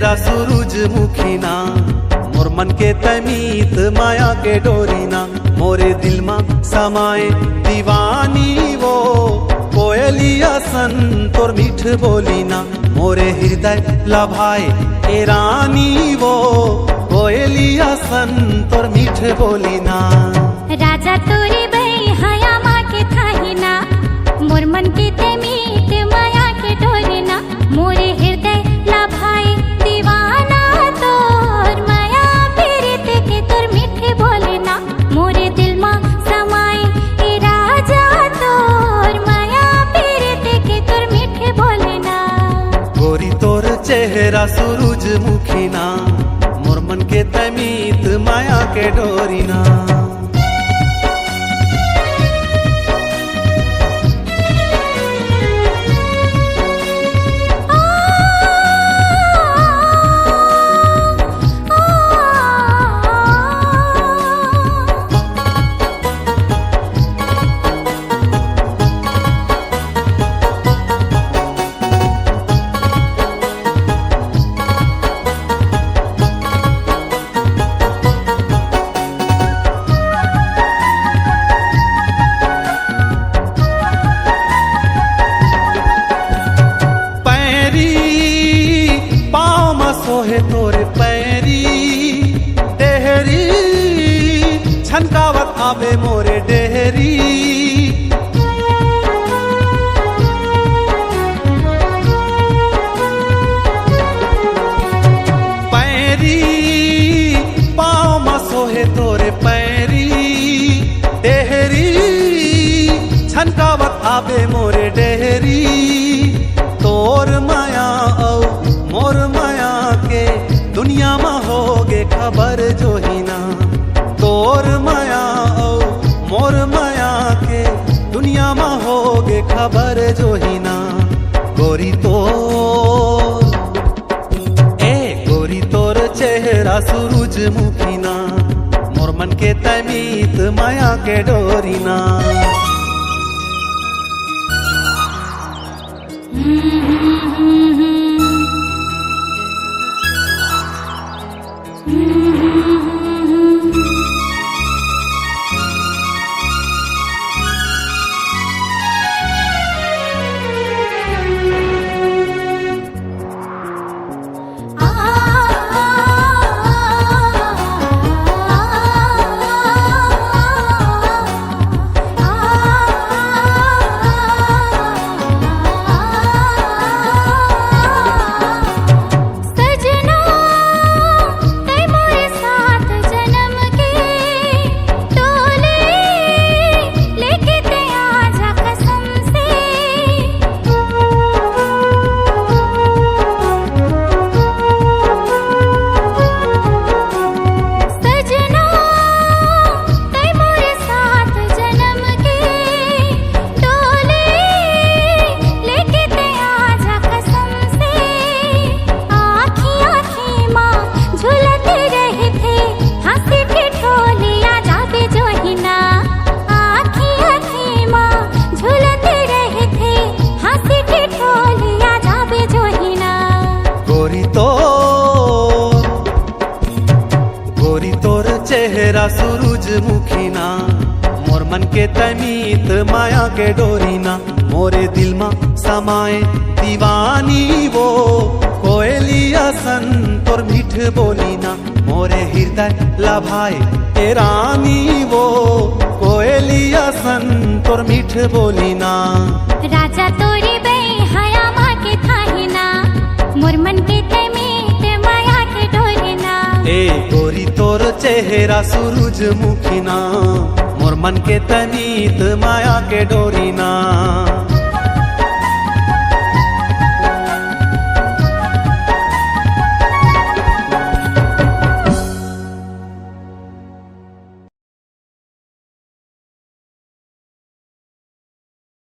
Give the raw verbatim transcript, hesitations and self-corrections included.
सूरजमुखी ना, मोर मन के तय मीत माया के डोरी ना, मोरे दिल मा समाए दीवानी वो, कोयलिया सन तोर मीठ बोली ना, मोरे हृदय लभाए ए रानी वो, कोयलिया सन तोर मीठ बोली ना। राजा तोरे बई हया माँ के थाही ना, मोर मन के ते मीत माया के डोरी ना, मोरे हृदय लभाए दीवाना तोर माया पीरित के तोर मीठ बोली ना, मोरे दिल मा समाए ए राजा तोर माया पीरित के तोर मीठ बोली ना। गोरी तोर चेहरा सूरजमुखी ना, मोर मन के तय मीत माया के डोरी ना। पैरी पाँव म सोहे तोरे पैरी, डेहरी छनकावत आवे मोरे डेहरी। पैरी पाँव म सोहे तोरे पैरी, डेहरी छनकावत आबे मोरे डेहरी। तोर माया अउ मोर माया के दुनिया म होगे खबर जोहिना। तोर माया अउ मोर माया के दुनिया म होगे खबर जोहिना। गोरी तोर ए गोरी तोर चेहरा सूरजमुखी ना, मोर मन के तय मीत माया के डोरी ना। सजना, तै मोर साथ जनम के डोली, लेके तै आजा कसम से। सजना, तै मोर साथ जनम के डोली, लेके तै आजा कसम से। आँखी आँखी मा झूलत रहिथे हँसी ठिठोली, आ जाबे जोहिना। आँखी आँखी मा झूलत रहिथे हँसी ठिठोली, आ जाबे जोहिना। गोरी तोर, गोरी तोर चेहरा सूरजमुखी ना, मोर मन के तय मीत माया के डोरी ना। मोरे दिल मा समाए दीवानी वो, कोयलिया सन तोर मीठ बोली ना। मोरे हृदय लभाए ए रानी वो, कोयलिया सन तोर मीठ बोली ना। राजा तोरे बई हया मा के थाही ना, मोर मन के तय मीत माया के डोरी ना। ए गोरी तोर चेहरा सूरजमुखी ना, मोर मन के तय मीत माया के डोरी ना।